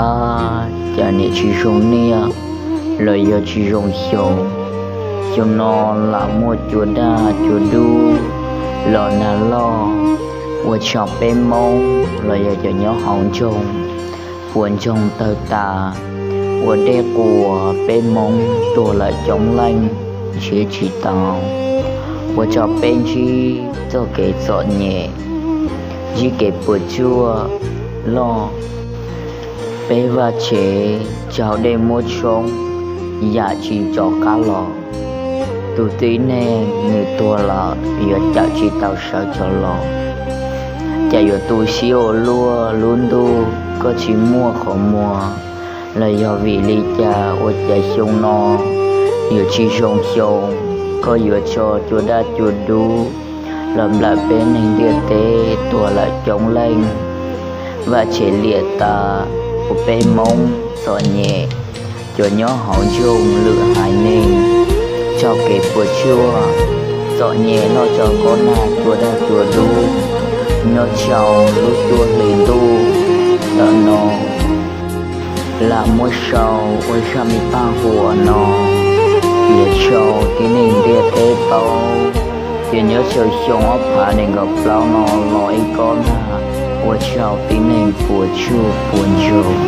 Ab, cas niam tsis zoo niaj los yog tsis zoo xyoo, xyoo no lam muaj cua daj cua dub los nag loj, ua tsaug peb Hmoob los yog cov nyob hauv nroog puas ntsoog tawg tas, ua dej quas peb Hmoob tuag lawm coob leej nrhiav tsis tau, ua tsaug peb ntsib txoj kev txom nyem, ntsib kev puas tsuaj loj. Peb vaj tsev tsaug dej muab tshoob, yam tsis rov qab los. Tus tib neeg nws tuag lawm yuav cawm tsis tau sawv rov los, cas yuav tu siab ua luaj lub ntuj koj tsis muaj qhov muag, los yog vim li cas ua cas xyoo no yuav tsis zoo xyoo, koj yuav tso cua daj cua dub los nplawm peb neeg ntiaj teb tuag lawm coob leej. Vaj tsev liam tas, ua peb Hmoob txom nyem, cov nyob hauv nroog lwm haiv neeg raug kev puas tsuaj, txom nyem noj tsau qab nag cua daj cua dub, nyob tsau lub cuaj hli ntuj ntawm no. Lam muab sau ua zaj me paj huam no, yuav sau tib neeg ntiaj teb paub, ces nyob rau xyoo ob phav nees nkaum plaub no los ib kob nag, ua rau tib neeg puas tsuaj puas ntsoog.